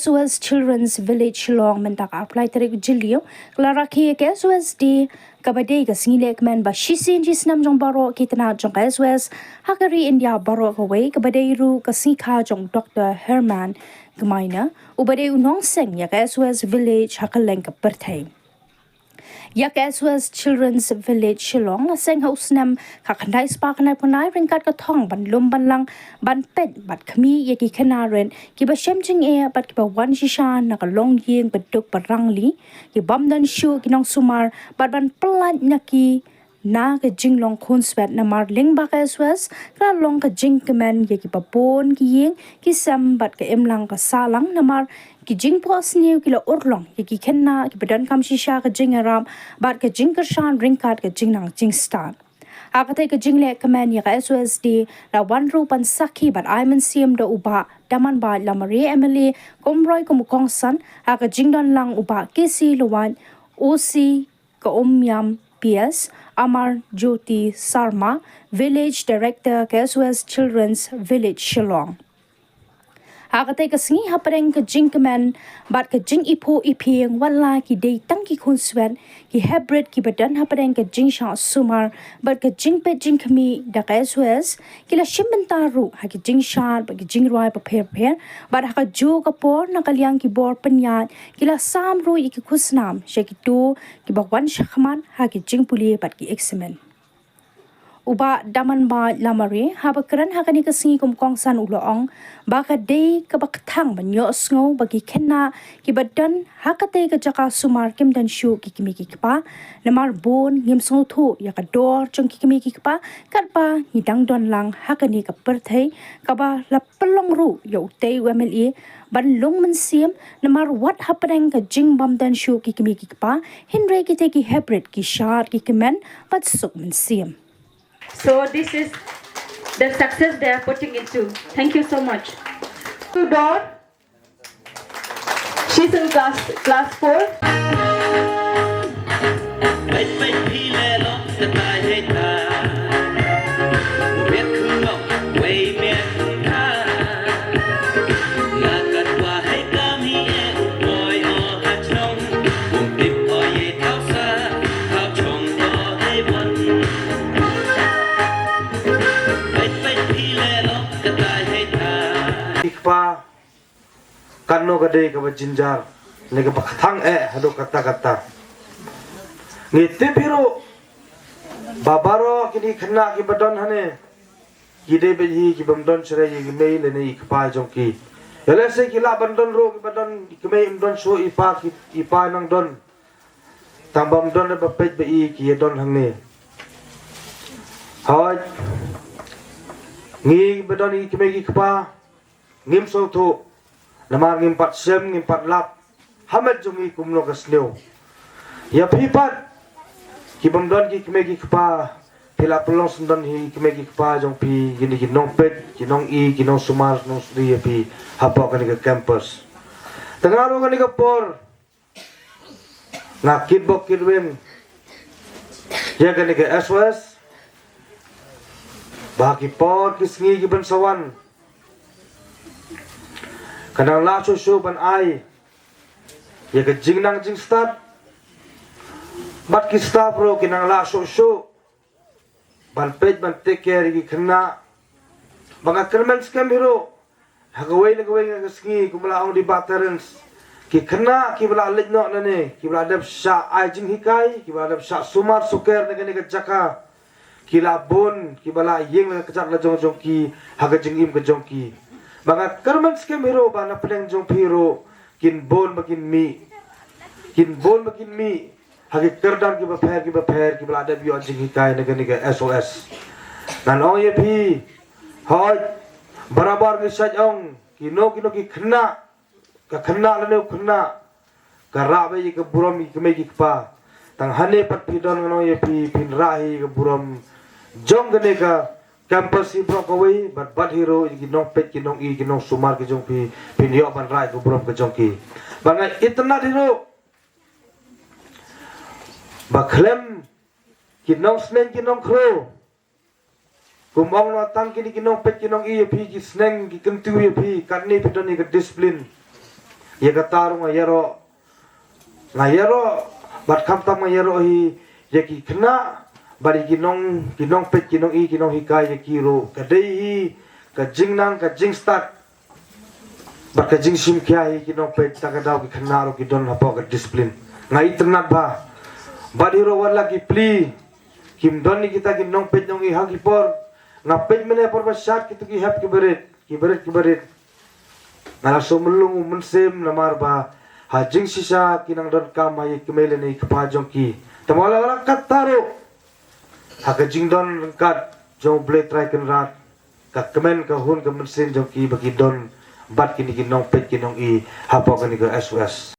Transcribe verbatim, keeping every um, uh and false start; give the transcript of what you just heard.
S O S Children's Village Shillong mynta ka arphew lai tarik Jylliew ka la rakhe ïa ka S O S Day, kaba dei ka sngi lehkmen ba shisien shisnem jong baroh ki tnat jong ka S O S ha ka ri India baroh kawei, kaba dei ruh ka sngi kha jong Doktor Herman Gmeiner, uba dei u nongseng ïa ka S O S Village ha kylleng ka pyrthei. Ïa ka S O S Children's Village Shillong la seng ha u snem khatkhyndai spah khyndaiphew khyndai ryngkat ka thong ban lum ban lang, ban peit bad khmih ïa ki khynnah rit kiba shem jingeh bad kiba wan shisha na ka longïing baduk barangli, ki bym don shuh ki nongsumar, bad ban pyllait na ki na ka jinglong khunswet. Namar lyngba ka S O S ka la long ka jingkmen ïa kiba bun ki ïing ki sem bad ka imlang ka sahlang, namar ki jingphohsniew ki la urlong ïa ki khynnah kiba donkam shisha ka jingïarap bad ka jingkyrshan ryngkat ka jingnang jingstad. Ha katei ka jinglehkmen ïa ka S O S Day la wan ruh ban sakhi bad ai mynsiem da u Bah Damanbait Lamare, M L A, kumroi kum u kongsan, ha ka jingdon lang u Bah K C Lawait, O C ka Umiam P S, Amar Jyoti Sarma, Village Director ka S O S Children's Village Shillong. Ha katei ka sngi, hapdeng ka jingkmen bad ka jingiphuh iphieng, wat la ki dei tang ki khunswet, ki heprit kiba don hapdeng ka jingshah sumar bad ka jingpeit jingkhmih da ka S O S, ki la shim bynta ruh ha ki jingshad bad ki jingrwai bapher bapher, bad ha kajuh ka por na ka liang ki bor pynïaid ki la sam ruh ïa ki khusnam sha kito kiba wan shakhmat ha ki jingpule bad ki eksamin. U Bah Damanbait Lamare, haba kren ha kane ka sngi kum u kongsan, u la ong ba ka dei kaba kthang ban ïohsngew ba ki khynnah kiba don ha katei ka jaka sumar kim don shuh ki kmie ki kpa, namar bun ngim sngewthuh ïa ka dor jong ki kmie ki kpa katba ngi dang don lang ha kane ka pyrthei, kaba la pynlong ruh ïa utei u M L A ban lung mynsiem, namar wat hapdeng ka jingbym don shuh ki kmie ki kpa, hynrei kitei ki heprit ki shad ki kmen bad suk mynsiem. So this is the success they are putting into. Thank you so much. To Dor, she's in class class four. Ki kpa, kano ka dei kaba jynjar ne kaba kthang eh haduh katta katta. Ngi tip hi ruh ba baroh kine ki khynnah kiba don hangne, ki dei beit hi ki bym don shuh ïa i mei lane i kpa jong ki. Ïa lehse ki lah ban don ruh kiba don i kmie im don shuh, i pa ki, i pa nang don. Tang bym don ba peit ba i ki ïa don hangne. Hooid, ngi ba don i kmie ki kpa, ngim sngewthuh, namar ngim pat shem, ngim pat lap ha met jong ngi kumno ka sniew. Ïa phi pat ki bym don ki kmie ki kpa, phi la pynlong syndon hi ki kmie ki kpa jong phi, kine ki nongpeit, ki nong-i, ki nongsumar nongsri ïa phi hapoh kane ka campus. Tang ruh kane ka por nga kitbok kitweng ïa kane ka S O S ba ki por ki sngi ki ban sa wan, ka nang lah shuh shuh ban ai ïa ka jingnang jingstad, bad ki staff ruh ki nang lah shuh shuh ban peit ban take care ïa ki khynnah. Ba nga kyrmen skhem hi ruh, ha kawei na kawei ka sngi, kumba la ong i Bah Terence, ki khynnah kiba la leit noh nangne, kiba la dep shah ai jinghikai, kiba la dep shah sumar sukher na kane ka jaka, ki la bun, kiba la ïeng la ka kjat la jong jong ki ha ka jingim ka jong ki. Ba nga kyrmen skhem hi ruh ba na pdeng jong phi ruh kin bun ba kin mih, kin bun ba kin mih ha ki kyrdan kiba pher kiba pher kiba la dep ïoh jinghikai na kane ka S O S. Ngan ong ïa phi, hooid, barabar ngi shait ong, kino kino ki khynnah, ka khynnah lane u khynnah ka rah beit ïa ka burom ïa ki kmie ki kpa. Tang hangne pat phi don, ngan ong ïa phi, phin rah hi ïa ka burom jong kane ka campus hi baroh kawei, bad bad hi ruh ïa ki nongpeit, ki nong-i, ki nongsumar ki jong phi, phin ïoh ban rah ïa ka burom ka jong ki. Ba nga itynnad hi ruh ba khlem ki nongsneng ki nongkhrew, kum ong noh, tang kine ki nongpeit ki nong-i ïa phi, ki sneng ki kyntiew ïa phi, katne phi don ïa ka discipline. Ïa kata ruh nga ïaroh, nga ïaroh bad khamtam nga ïaroh hi ïa ki khynnah bad ïa ki nong, ki nongpeit, ki nong-i, ki nonghikai, ïa ki ruh ka dei hi ka jingnang, ka jingstad bad ka jingshim khia hi ki nongpeit. Ta ka daw ki khynnah ruh ki don hapoh ka discipline. Nga itynnad bha. Bad hi ruh wat la ki plie, kim don ïa kita ki nongpeit, nong-i ha ki por. Nga peit mynne por ba shad kito ki hep ki barit, ki barit, ki barit. Nga la shu mlung u mynsiem namar ba ha jingshisha ki nang donkam ha ïa ki mei lane ïa ki kpa jong ki. Tangba la la kata ruh, ha ka jingdon ryngkat jong U Blei Trai Kynrad, ka kmen ka hun ka mynsiem jong ki ba ki don bad kine ki nongpeit, ki nong-i hapoh kane ka S O S.